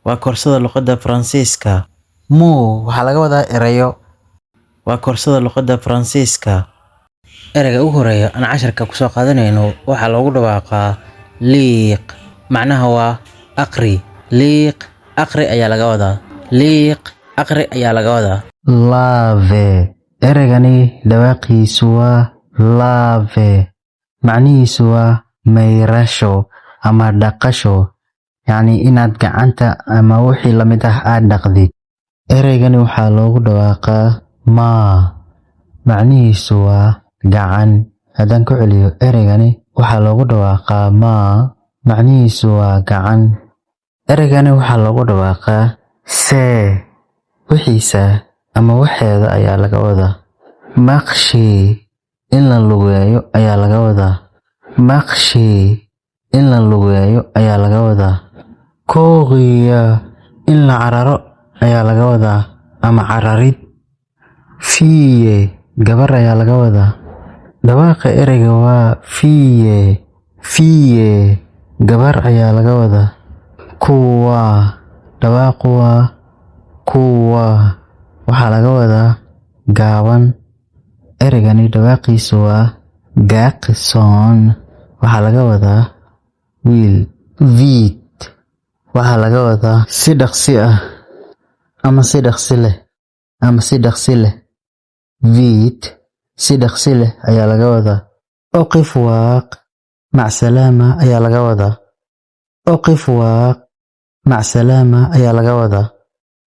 Waa koorsada luqadda Faransiiska. Mots waxaa laga wadaa erayo. Waa koorsada luqadda Faransiiska. Ereyga ugu horeeya aan casharka ku soo qaadanayno waxaa loogu dhawaaqaa lire. Macnaha waa aqri. Lire, aqri ayaa laga wadaa. Lire, aqri ayaa laga wadaa. Laver. Ereygani dhawaaqiisu waa laver. Macnihiisu waa mayrasho ama dhaqasho, yacni inaad gacanta ama wixii la mid ah aad dhaqdid. Ereygani waxaa loogu dhawaaqaa main. Macnihiisu waa gacan. Haddaan ku celiyo, ereygani waxaa loogu dhawaaqaa main. Macnihiisu waa gacan. Ereygani waxaa loogu dhawaaqaa ses. Wixiisa ama waxeeda ayaa laga wadaa. Marcher, in la lugeeyo ayaa laga wadaa. Marcher, in la lugeeyo ayaa laga wadaa. Courir, in la cararo ayaa laga wadaa ama cararid. Fille, gabar ayaa laga wadaa. Dhawaaqa ereyga waa fille. Fille, gabar ayaa laga wadaa. Quoi, dhawaaqu waa quoi. Waxaa laga wadaa gaaban. Ereygani dhawaaqiisu waa garçon. Waxaa laga wadaa wiil. Vite, waxaa laga wadaa si dhaqsi ah ama si dhaqsi leh ama si dhaqsi leh. Vite, si dhaqsi leh ayaa laga wadaa. Au revoir, macsalaama ayaa laga wadaa. Au revoir, macsalaama ayaa laga wadaa.